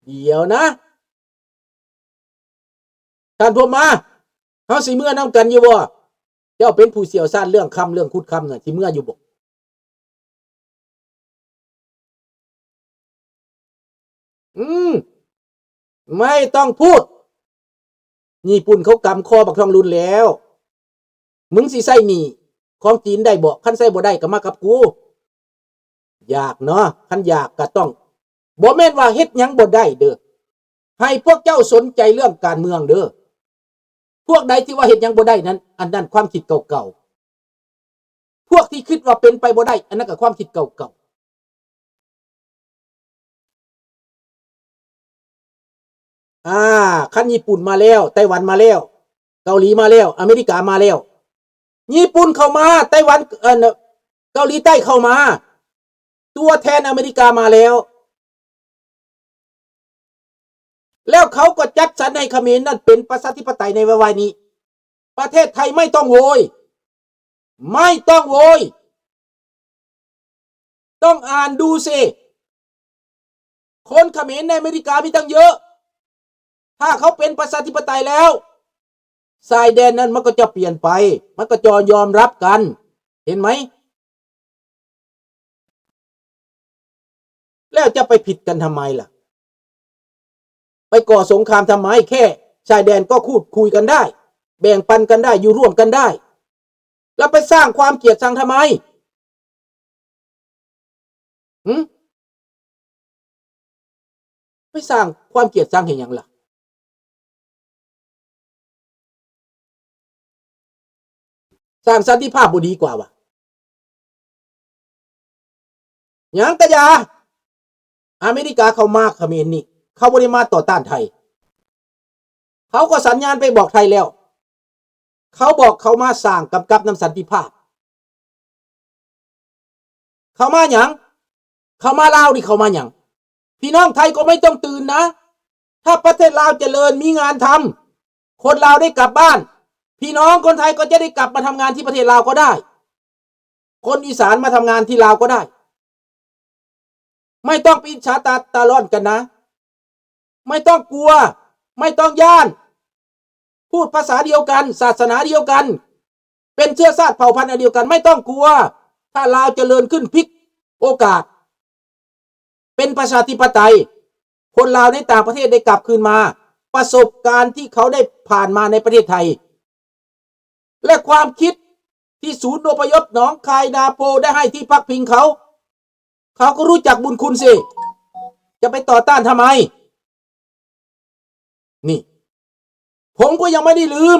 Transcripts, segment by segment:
ດຽວນະ ທ່ານພວມມາ ເຮົາຊິເມືອນຳກັນຢູ່ບໍ່? ເຈົ້າເປັນຜູ້ຊ່ຽວຊານເລື່ອງຄຳ ເລື່ອງຂຸດຄຳນະ ຊິເມືອຢູ່ບໍ່? ອືມ ໄມ່ຕ້ອງພູດ ຍີ່ປຸ່ນເຂົາກຳຄໍບັກທອງລຸນແລ້ວ ມຶງຊິໃຊ້ໜີ້ຂອງຈີນໄດ້ບໍ່? ຄັນໃຊ້ບໍ່ໄດ້ກໍມາກັບກູ. ຢາກເນາະ ຄັນຢາກກໍຕ້ອງ ບໍ່ແມ່ນວ່າເຮັດຫຍັງບໍ່ໄດ້ເດີ້ ໃຫ້ພວກເຈົ້າສົນໃຈເລື່ອງການເມືອງເດີ້. ພວກໃດທີ່ວ່າເຮັດຫຍັງບໍ່ໄດ້ນັ້ນ ອັນນັ້ນຄວາມຄິດເກົ່າໆ. ພວກທີ່ຄິດວ່າເປັນໄປບໍ່ໄດ້ ອັນນັ້ນກໍຄວາມຄິດເກົ່າໆ. ອາ ຄັນຍີ່ປຸ່ນມາແລ້ວ ໄຕ້ຫວັນມາແລ້ວ ເກົາຫຼີມາແລ້ວ ອາເມລິກາມາແລ້ວ ຍີ່ປຸ່ນເຂົ້າມາ ໄຕ້ຫວັນ ເອີ ເກົາຫຼີໃຕ້ເຂົ້າມາ ຕົວແທນອາເມລິກາມາແລ້ວ ແລ້ວເຂົາກໍຈັດສັນໃຫ້ຂະເໝນນັ້ນເປັນປະຊາທິປະໄຕໃນໄວໆນີ້. ປະເທດໄທໄມ່ຕ້ອງໂວຍ ໄມ່ຕ້ອງໂວຍ ຕ້ອງອ່ານດູຊິ ຄົນຂະເໝນໃນອາເມລິກາມີຕັ້ງເຍອະ. ຖ້າເຂົາເປັນປະຊາທິປະໄຕແລ້ວ ຊາຍແດນນັ້ນມັນກໍຈະປ່ຽນໄປ ມັນກໍຈະຍອມຮັບກັນ ເຫັນໄໝ? ແລ້ວຈະໄປຜິດກັນທຳໄມລະ? ໄປກໍ່ສົງຄາມທຳໄມ? ແຄ່ຊາຍແດນກໍຂູດຄຸຍກັນໄດ້ ແບ່ງປັນກັນໄດ້ ຢູ່ຮ່ວມກັນໄດ້ ແລ້ວໄປສ້າງຄວາມກຽດຊັງທຳໄມ? ຫື? ໄປສ້າງຄວາມກຽດຊັງເຮັດຫຍັງລະ? ສ້າງສັນຕິພາບບໍ່ດີກວ່າຫວາ? ຫຍັງກະຢ່າ ອາເມລິກາເຂົາມາຂະເໝນນີ້ ເຂົາບໍ່ໄດ້ມາຕໍ່ຕ້ານໄທ ເຂົາກໍສັນຍານໄປບອກໄທແລ້ວ ເຂົາບອກເຂົາມາສ້າງກຳກັບນຳສັນຕິພາບ. ເຂົາມາຫຍັງ? ເຂົາມາລາວນີ້ເຂົາມາຫຍັງ? ພີ່ນ້ອງໄທກໍໄມ່ຕ້ອງຕື່ນນະ ຖ້າປະເທດລາວຈະເລີນມີງານທຳ ຄົນລາວໄດ້ກັບບ້ານ ພີ່ນ້ອງຄົນໄທກໍຈະໄດ້ກັບມາທຳງານທີ່ປະເທດລາວກໍໄດ້ ຄົນອີສານມາທຳງານທີ່ລາວກໍໄດ້ ໄມ່ຕ້ອງໄປອິດສາຕາ ຕາຮ້ອນກັນນະ ໄມ່ຕ້ອງກົວ ໄມ່ຕ້ອງຢ້ານ ພູດພາສາດຽວກັນ ສາສະໜາດຽວກັນ ເປັນເຊື້ອຊາດເຜົ່າພັນອັນດຽວກັນ ໄມ່ຕ້ອງກົວ ຖ້າລາວຈະເລີນຂຶ້ນ ພລິກໂອກາດ ເປັນປະຊາທິປະໄຕ ຄົນລາວໃນຕ່າງປະເທດໄດ້ກັບຄືນມາ ປະສົບການທີ່ເຂົາໄດ້ຜ່ານມາໃນປະເທດໄທ ແລະ ຄວາມຄິດທີ່ສູນອະພະຍົບໜອງຄາຍນາໂພໄດ້ໃຫ້ທີ່ພັກພິງເຂົາ ເຂົາກໍຮູ້ຈັກບຸນຄຸນຊິ ຈະໄປຕໍ່ຕ້ານທຳໄມ? ນີ້ ຜົມກໍຍັງໄມ່ໄດ້ລືມ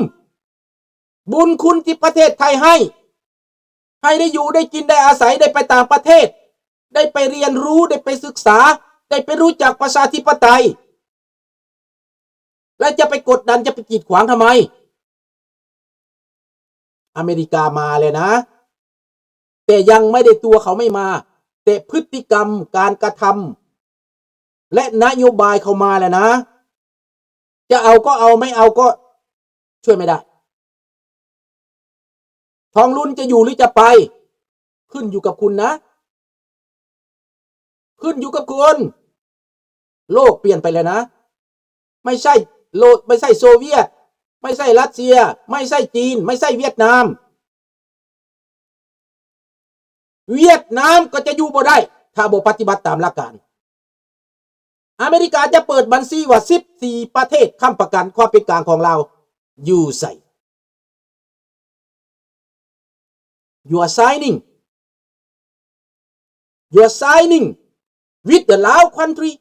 ບຸນຄຸນທີ່ປະເທດໄທໃຫ້ ໃຫ້ໄດ້ຢູ່ໄດ້ກິນໄດ້ອາໄສ ໄດ້ໄປຕ່າງປະເທດ ໄດ້ໄປຮຽນຮູ້ ໄດ້ໄປສຶກສາ ໄດ້ໄປຮູ້ຈັກປະຊາທິປະໄຕ ແລະ ຈະໄປກົດດັນ ຈະໄປກີດຂວາງທຳໄມ? ອາເມລິກາມາແລ້ວນະ ແຕ່ຍັງໄມ່ໄດ້ຕົວເຂົາໄມ່ມາ ແຕ່ພຶດຕິກຳ ການກະທຳ ແລະ ນະໂຍບາຍເຂົາມາແລ້ວນະ ຈະເອົາກໍເອົາ ໄມ່ເອົາກໍຊ່ວຍໄມ່ໄດ້ ທອງລຸນຈະຢູ່ຫຼືຈະໄປ ຂຶ້ນຢູ່ກັບຄຸນນະ ຂຶ້ນຢູ່ກັບຄຸນ ໂລກປ່ຽນໄປແລ້ວນະ ໄມ່ໃຊ່ໂລກ ໄມ່ໃຊ່ໂຊວຽດ ໄມ່ໃຊ່ຣັດເຊຍ ໄມ່ໃຊ່ຈີນ ໄມ່ໃຊ່ຫວຽດນາມ ຫວຽດນາມກໍຈະຢູ່ບໍ່ໄດ້ ຖ້າບໍ່ປະຕິບັດຕາມຫຼັກການ ອາເມລິກາຈະເປີດບັນຊີວ່າ ສິບສີ່ປະເທດຄ້ຳປະກັນຄວາມເປັນກາງຂອງລາວຢູ່ໃສ? You are signing. You are signing with the Lao country,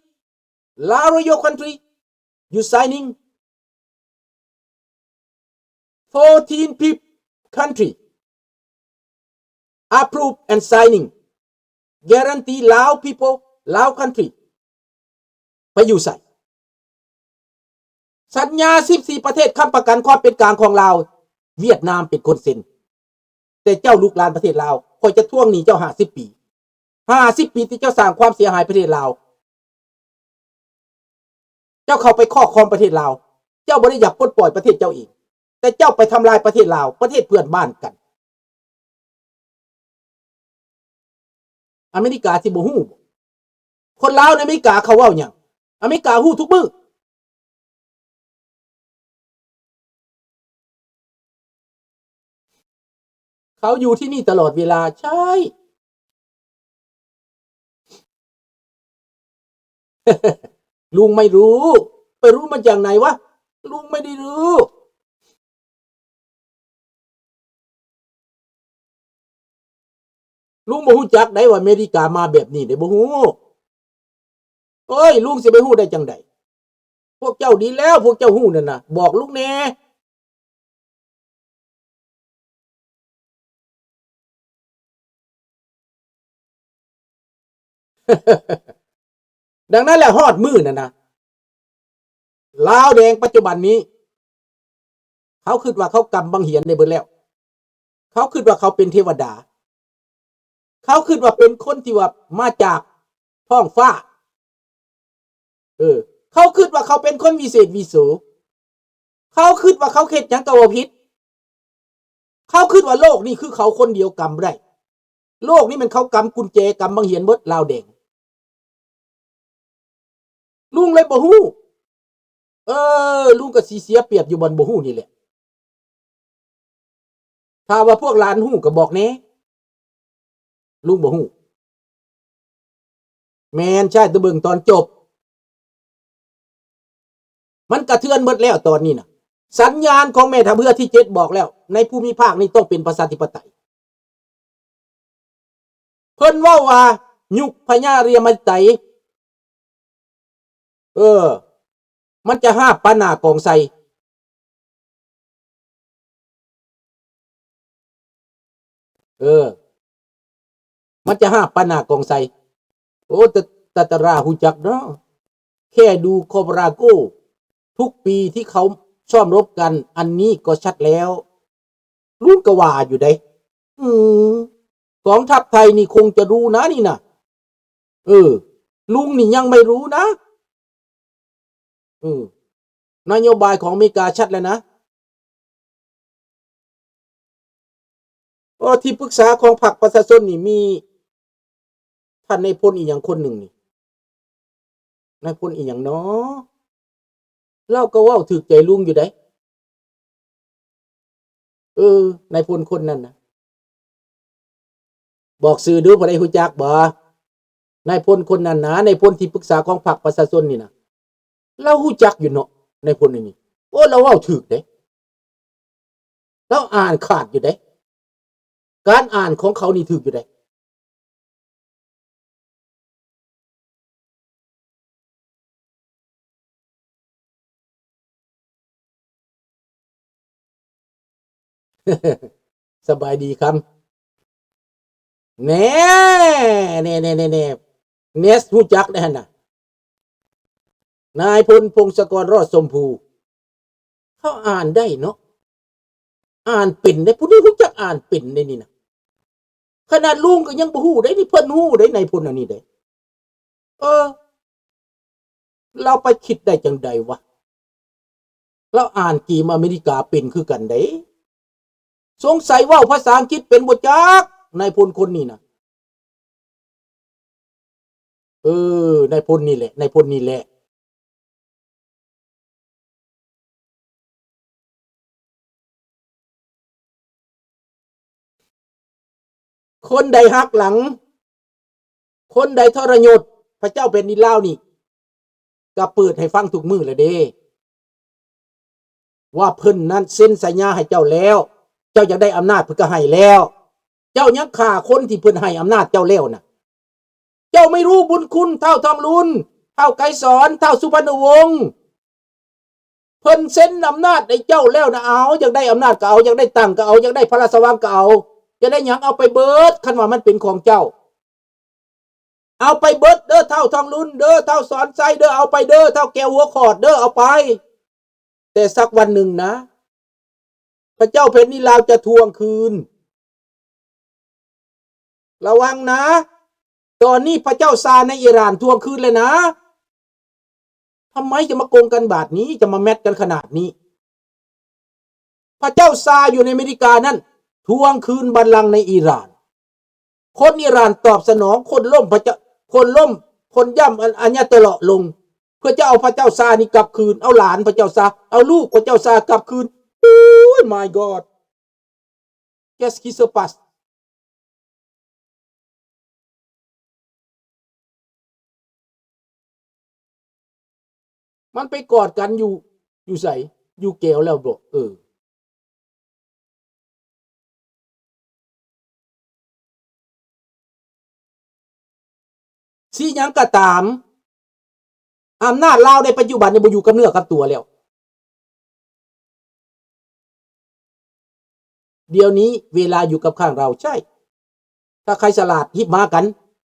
Lao royal country. You signing fourteen peop-, country approve and signing guarantee Lao people, Lao country. ໄປຢູ່ໃສ? ສັນຍາສິບສີ່ປະເທດຄ້ຳປະກັນຄວາມເປັນກາງຂອງລາວ ຫວຽດນາມເປັນຄົນເຊັນ. ແຕ່ເຈົ້າລຸກລານປະເທດລາວ ຂ້ອຍຈະທວງໜີ້ເຈົ້າຫ້າສິບປີ. ຫ້າສິບປີທີ່ເຈົ້າສ້າງຄວາມເສຍຫາຍປະເທດລາວ. ເຈົ້າເຂົ້າໄປຄອບຄອງປະເທດລາວ. ເຈົ້າບໍ່ໄດ້ຢາກປົດປ່ອຍປະເທດເຈົ້າເອງ. ແຕ່ເຈົ້າໄປທຳລາຍປະເທດລາວ, ປະເທດເພື່ອນບ້ານກັນ. ອາເມລິກາຊິບໍ່ຮູ້ບໍ? ຄົນລາວໃນອາເມລິກາເຂົາເວົ້າຫຍັງ? ອາເມລິກາຮູ້ທຸກມື້. ເຂົາຢູ່ທີ່ນີ້ຕະຫຼອດເວລາ. ໃຊ່. ລຸງໄມ່ຮູ້. ໄປຮູ້ມາຈາກໄຫນວະ? ລຸງໄມ່ໄດ້ຮູ້. ລຸງບໍ່ຮູ້ຈັກໄດ໋ວ່າອາເມລິກາມາແບບນີ້ເດ້ ບໍ່ຮູ້. ໂອ້ຍ ລຸງຊິໄປຮູ້ໄດ້ຈັ່ງໃດ? ພວກເຈົ້າດີແລ້ວ ພວກເຈົ້າຮູ້ນັ້ນນະ ບອກລຸງແດ່. ດັ່ງນັ້ນແຫຼະ ຮອດມື້ນັ້ນນະ ລາວແດງປັດຈຸບັນນີ້ ເຂົາຄິດວ່າເຂົາກຳບັງຫຽນໄດ້ເບິດແລ້ວ. ເຂົາຄິດວ່າເຂົາເປັນເທວະດາ. ເຂົາຄິດວ່າເປັນຄົນທີ່ວ່າມາຈາກທ້ອງຟ້າ. ເອີ ເຂົາຄິດວ່າເຂົາເປັນຄົນວິເສດວິໂສ. ເຂົາຄິດວ່າເຂົາເຮັດຫຍັງກໍບໍ່ຜິດ. ເຂົາຄິດວ່າໂລກນີ້ຄືເຂົາຄົນດຽວກຳໄດ້. ໂລກນີ້ແມ່ນເຂົາກຳກຸນແຈ ກຳບັງຫຽນເບິດ ລາວແດງ. ລຸງເລີຍບໍ່ຮູ້. ເອີ ລຸງກໍຊິເສຍປຽບຢູ່ບ່ອນບໍ່ຮູ້ນີ້ແຫຼະ. ຖ້າວ່າພວກຫຼານຮູ້ກໍບອກແດ່. ລຸງບໍ່ຮູ້. ແມ່ນ ໃຊ່ ແຕ່ເບິ່ງຕອນຈົບ. ມັນກະເທືອນເບິດແລ້ວຕອນນີ້ນະ. ສັນຍານຂອງແມ່ທັບເຮືອທີເຈັດບອກແລ້ວ ໃນພູມິພາກນີ້ຕ້ອງເປັນປະຊາທິປະໄຕ. ເພິ່ນເວົ້າວ່າຍຸກພະຍາອາລິຍະມະໄຕ ເອີ ມັນຈະຫາບປານໜ້າກອງໄຊ. ເອີ ມັນຈະຫາບປານໜ້າກອງໄຊ. ໂອ້ ຕະ ຕະຕະລາຮູ້ຈັກເນາະ. ແຄ່ດູຄໍໂບຣາໂກ ທຸກປີທີ່ເຂົາຊ້ອມລົບກັນ ອັນນີ້ກໍຊັດແລ້ວ. ລຸງກໍວ່າຢູ່ເດ້. ອື ກອງທັບໄທນີ້ຄົງຈະຮູ້ນະນີ້ນະ. ເອີ ລຸງນີ້ຍັງໄມ່ຮູ້ນະ. ເອີ ນະໂຍບາຍຂອງອາເມລິກາຊັດແລ້ວນະ. ໂອ້ ທີ່ປຶກສາຂອງພັກປະຊາຊົນນີ້ມີທ່ານນາຍພົນອີ່ຫຍັງຄົນໜຶ່ງນີ້. ນາຍພົນອີ່ຫຍັງນໍ? ລາວກໍເວົ້າຖືກໃຈລຸງຢູ່ເດ້. ເອີ ນາຍພົນຄົນນັ້ນນະ. ບອກຊື່ດູ ຜູ້ໃດຮູ້ຈັກບໍ່? ນາຍພົນຄົນນັ້ນນະ, ນາຍພົນທີ່ປຶກສາຂອງພັກປະຊາຊົນນີ້ນະ. ລາວຮູ້ຈັກຢູ່ເນາະ ນາຍພົນນີ້. ໂອ້ ລາວເວົ້າຖືກເດ້. ລາວອ່ານຂາດຢູ່ເດ້. ການອ່ານຂອງເຂົານີ້ຖືກຢູ່ເດ້. ສະບາຍດີຄຳ. ແນ່ ແນ່ໆໆໆ ເນສຮູ້ຈັກແດ່ຫັ້ນນະ. ນາຍພົນ ພົງສະກອນ ຣອດຊົມພູ. ເຂົາອ່ານໄດ້ເນາະ. ອ່ານເປັນເດ້. ຜູ້ນີ້ຮູ້ຈັກອ່ານເປັນເດ້ນີ້ນະ. ຂະໜາດລຸງກໍຍັງບໍ່ຮູ້ເດ້ນີ້. ເພິ່ນຮູ້ເດ້ ນາຍພົນອັນນີ້ເດ້. ເອີ ລາວໄປຄິດໄດ້ຈັ່ງໃດວະ? ລາວອ່ານເກມອາເມລິກາເປັນຄືກັນເດ້. ສົງໄສເວົ້າພາສາອັງກິດເປັນບໍ່ຈັກ ນາຍພົນຄົນນີ້ນະ. ເອີ ນາຍພົນນີ້ແຫຼະ ນາຍພົນນີ້ແຫຼະ. ຄົນໃດຫັກຫຼັງ ຄົນໃດທໍລະຍົດພະເຈົ້າແຜ່ນດິນລາວນີ້ ກໍເປີດໃຫ້ຟັງທຸກມື້ແລ້ວເດ້ ວ່າເພິ່ນນັ້ນເຊັນສັນຍາໃຫ້ເຈົ້າແລ້ວ, ເຈົ້າຢາກໄດ້ອຳນາດເພິ່ນກໍໃຫ້ແລ້ວ, ເຈົ້າຍັງຂ້າຄົນທີ່ເພິ່ນໃຫ້ອຳນາດເຈົ້າແລ້ວນະ. ເຈົ້າໄມ່ຮູ້ບຸນຄຸນທ້າວທອງລຸນ, ທ້າວໄກສອນ, ທ້າວສຸພັນນະວົງ. ເພິ່ນເຊັນອຳນາດໃຫ້ເຈົ້າແລ້ວນະ. ເອົາ, ຢາກໄດ້ອຳນາດກໍເອົາ, ຢາກໄດ້ຕັ່ງກໍເອົາ, ຢາກໄດ້ພະລາຊະວັງກໍເອົາ, ຢາກໄດ້ຫຍັງເອົາໄປເບິດ, ຄັນວ່າມັນເປັນຂອງເຈົ້າ. ເອົາໄປເບິດເດີ ທ້າວທອງລຸນເດີ, ທ້າວສອນໄຊເດີ, ເອົາໄປເດີ, ທ້າວແກ້ວຫົວຂອດເດີ, ເອົາໄປ. ແຕ່ສັກວັນໜຶ່ງນະ ພະເຈົ້າແຜ່ນດິນລາວຈະທວງຄືນ. ລະວັງນະ, ຕອນນີ້ພະເຈົ້າຊາໃນອີຣານທວງຄືນແລ້ວນະ. ທຳໄມຈະມາກົງກັນບາດນີ້, ຈະມາແມັດກັນຂະໜາດນີ້? ພະເຈົ້າຊາຢູ່ໃນອາເມລິການັ້ນ ທວງຄືນບັນລັງໃນອີຣານ. ຄົນອີຣານຕອບສະໜອງ ໂຄ່ນລົ້ມພະເຈົ້າ ໂຄ່ນລົ້ມ ໂຄ່ນຢ້ຳອັນ ອາຍາໂຕເລາະລົງ ເພື່ອຈະເອົາພະເຈົ້າຊານີ້ກັບຄືນ ເອົາຫຼານພະເຈົ້າຊາ ເອົາລູກພະເຈົ້າຊາກັບຄືນ. ໂອ້ຍ my god. Qu'est-ce qui se passe? ມັນໄປກອດກັນຢູ່ ຢູ່ໃສ? ຢູ່ແກວແລ້ວບໍ? ເອີ. ຊິຫຍັງກໍຕາມ, ອຳນາດລາວໃນປັດຈຸບັນນີ້ບໍ່ຢູ່ກັບເນື້ອກັບຕົວແລ້ວ. ດຽວນີ້ເວລາຢູ່ກັບຂ້າງເຮົາ, ໃຊ່. ຖ້າໃຄສະຫຼາດ, ຮີບມາກັນ,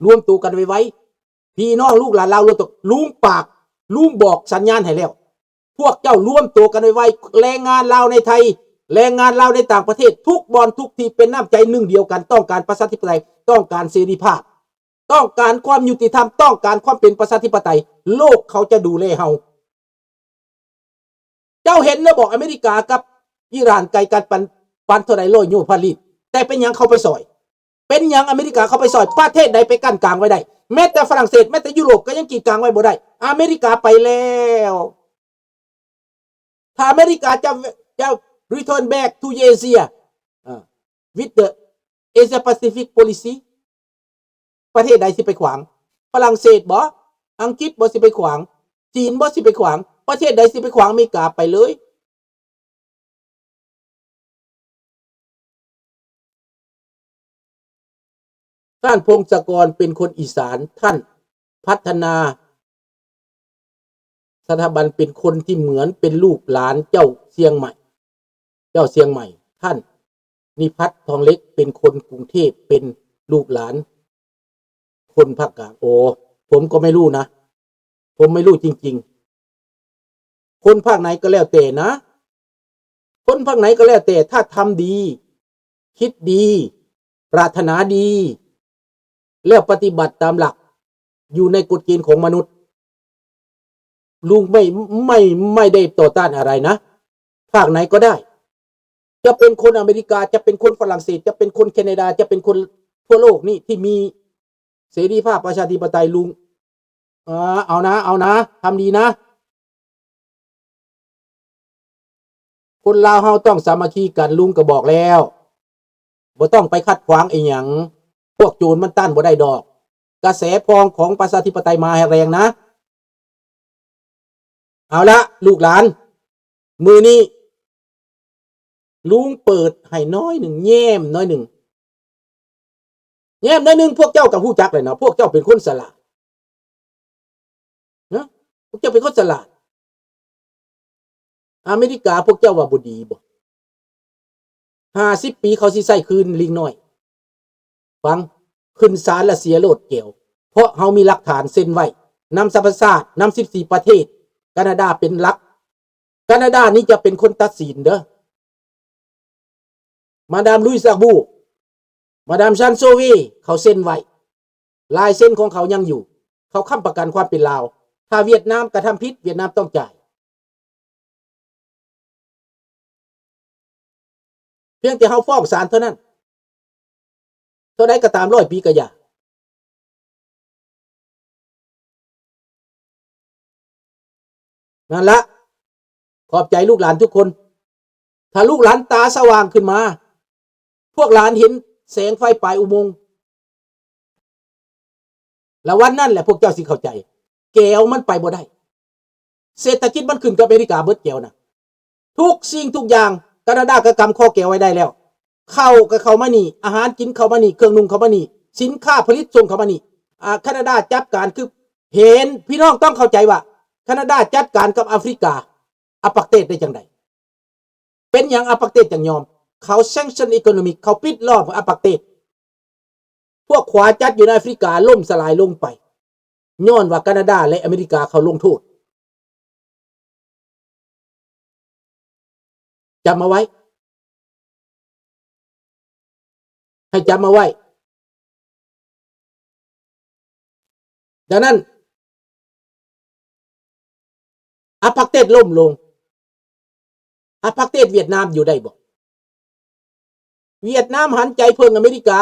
ລວມໂຕກັນໄວໆ. ພີ່ນ້ອງລູກຫຼານລາວລວມໂຕ, ລຸງປາກ, ລຸງບອກສັນຍານໃຫ້ແລ້ວ. ພວກເຈົ້າລວມໂຕກັນໄວໆ, ແຮງງານລາວໃນໄທ, ແຮງງານລາວໃນຕ່າງປະເທດ, ທຸກບ່ອນທຸກທີ່ເປັນນ້ຳໃຈໜຶ່ງດຽວກັນ, ຕ້ອງການປະຊາທິປະໄຕ, ຕ້ອງການເສລີພາບ, ຕ້ອງການຄວາມຍຸຕິທຳ, ຕ້ອງການຄວາມເປັນປະຊາທິປະໄຕ, ໂລກເຂົາຈະດູແລເຮົາ. ເຈົ້າເຫັນແລ້ວບໍ? ອາເມລິກາກັບອີຣານໄກກັນປານ ປານເທົ່າໃດ ຮ້ອຍໂຍທະຜາລີດ, ແຕ່ເປັນຫຍັງເຂົາໄປຊ່ອຍ? ເປັນຫຍັງອາເມລິກາເຂົ້າໄປຊ່ອຍ? ປະເທດໃດໄປກັ້ນກາງໄວ້ໄດ້? ແມ້ແຕ່ຝຣັ່ງເສດ, ແມ້ແຕ່ຢູໂຣບກໍຍັງກີດກາງໄວ້ບໍ່ໄດ້. ອາເມລິກາໄປແລ້ວ. ຖ້າອາເມລິກາຈະ ຈະ return back to Asia, ເອີ with the Asia Pacific Policy, ປະເທດໃດຊິໄປຂວາງ? ຝຣັ່ງເສດບໍ? ອັງກິດບໍ? ຊິໄປຂວາງ? ຈີນບໍ? ຊິໄປຂວາງ? ປະເທດໃດຊິໄປຂວາງອາເມລິກາ? ໄປເລີຍ. ທ່ານ ພົງສະກອນ ເປັນຄົນອີສານ, ທ່ານ ພັດທະນາ ສະຖາບັນ ເປັນຄົນທີ່ເໝືອນເປັນລູກຫຼານເຈົ້າຊຽງໃໝ່, ເຈົ້າຊຽງໃໝ່. ທ່ານ ນິພັດ ທອງເຫຼັກ ເປັນຄົນກຸງເທບ, ເປັນລູກຫຼານຄົນພາກກາງ. ໂອ້ ຜົມກໍໄມ່ຮູ້ນະ, ຜົມໄມ່ຮູ້ຈິງໆ. ຄົນພາກໃນກໍແລ້ວແຕ່ນະ, ຄົນພາກໃນກໍແລ້ວແຕ່, ຖ້າທຳດີ, ຄິດດີ, ປາດຖະໜາດີ ແລ້ວປະຕິບັດຕາມຫຼັກ ຢູ່ໃນກົດເກນຂອງມະນຸດ, ລຸງໄມ່ ໄມ່ ໄມ່ໄດ້ຕໍ່ຕ້ານອະໄລນະ. ພາກໃນກໍໄດ້, ຈະເປັນຄົນອາເມລິກາ, ຈະເປັນຄົນຝຣັ່ງເສດ, ຈະເປັນຄົນແຄນາດາ, ຈະເປັນຄົນທົ່ວໂລກນີ້ທີ່ມີເສລີພາບປະຊາທິປະໄຕ, ລຸງ ເອີ ເອົານະ ເອົານະ, ທຳດີນະ. ຄົນລາວເຮົາຕ້ອງສາມັກຄີກັນ, ລຸງກໍບອກແລ້ວ, ບໍ່ຕ້ອງໄປຂັດຂວາງອີ່ຫຍັງ, ພວກໂຈນມັນຕ້ານບໍ່ໄດ້ດອກ. ກະແສພອງຂອງປະຊາທິປະໄຕມາແຮງນະ. ເອົາລະ ລູກຫຼານ, ມື້ນີ້ລຸງເປີດໃຫ້ໜ້ອຍໜຶ່ງ, ແຍ້ມໜ້ອຍໜຶ່ງ, ແຍ້ມໜ້ອຍໜຶ່ງ. ພວກເຈົ້າກໍຮູ້ຈັກແຫຼະເນາະ, ພວກເຈົ້າເປັນຄົນສະຫຼາດ. ນະ ພວກເຈົ້າເປັນຄົນສະຫຼາດ. ອາເມລິກາພວກເຈົ້າວ່າບໍ່ດີບໍ? ຫ້າສິບປີເຂົາຊິໃຊ້ຄືນ ລິງນ້ອຍ. ຟັງ, ຂຶ້ນສານລະເສຍໂລດແກວ, ເພາະເຮົາມີຫຼັກຖານເຊັນໄວ້ນຳສະຫະປະຊາຊາດ, ນຳສິບສີ່ປະເທດ, ການາດາເປັນຫຼັກ. ການາດານີ້ຈະເປັນຄົນຕັດສິນເດີ. ມາດາມ ລຸຍຊາກບູ, ມາດາມ ຊານໂຊເວ ເຂົາເຊັນໄວ້, ລາຍເຊັນຂອງເຂົາຍັງຢູ່, ເຂົາຄ້ຳປະກັນຄວາມເປັນລາວ. ຖ້າຫວຽດນາມກະທຳຜິດ, ຫວຽດນາມຕ້ອງຈ່າຍ. ພຽງແຕ່ເຮົາຟ້ອງສານເທົ່ານັ້ນ. ເທົ່າໃດກໍຕາມ, ຮ້ອຍປີກໍຢ່າ. ນັ້ນລະ, ຂອບໃຈລູກຫຼານທຸກຄົນ. ຖ້າລູກຫຼານຕາສະຫວ່າງຂຶ້ນມາ, ພວກຫຼານເຫັນແສງໄຟປາຍອຸໂມງ, ລະວັນນັ້ນແຫຼະພວກເຈົ້າຊິເຂົ້າໃຈ. ແກວມັນໄປບໍ່ໄດ້. ເສດຖະກິດມັນຂຶ້ນກັບອາເມລິກາເບິດແກວນະ. ທຸກສິ່ງທຸກຢ່າງ ການາດາກໍກຳຂໍ້ແກວໄວ້ໄດ້ແລ້ວ. ເຂົ້າກໍເຂົ້າມານີ້, ອາຫານກິນເຂົ້າມານີ້, ເຄື່ອງນຸ່ງເຂົ້າມານີ້, ສິນຄ້າຜະລິດສົ່ງເຂົ້າມານີ້. ອາ, ການາດາຈັດການ ຄື ເຫັນ, ພີ່ນ້ອງຕ້ອງເຂົ້າໃຈວ່າ ການາດາຈັດການກັບອາຟຣິກາ ອາປັກເຕດໄດ້ຈັ່ງໃດ? ເປັນຫຍັງອາປັກເຕດຈັ່ງຍອມ? ເຂົາ sanction economic, ເຂົາປິດລ້ອມອາປັກເຕດ. ພວກຂວາຈັດຢູ່ໃນອາຟຣິກາລົ້ມສະຫຼາຍລົງໄປ ຍ້ອນວ່າການາດາ ແລະ ອາເມລິກາເຂົາລົງໂທດ. ຈຳເອົາໄວ້, ໃຫ້ຈຳເອົາໄວ້. ດັ່ງນັ້ນ ອາປັກເຕດລົ້ມລົງ. ອາປັກເຕດຫວຽດນາມຢູ່ໄດ້ບໍ່? ຫວຽດນາມຫັນໃຈເພິ່ງອາເມລິກາ,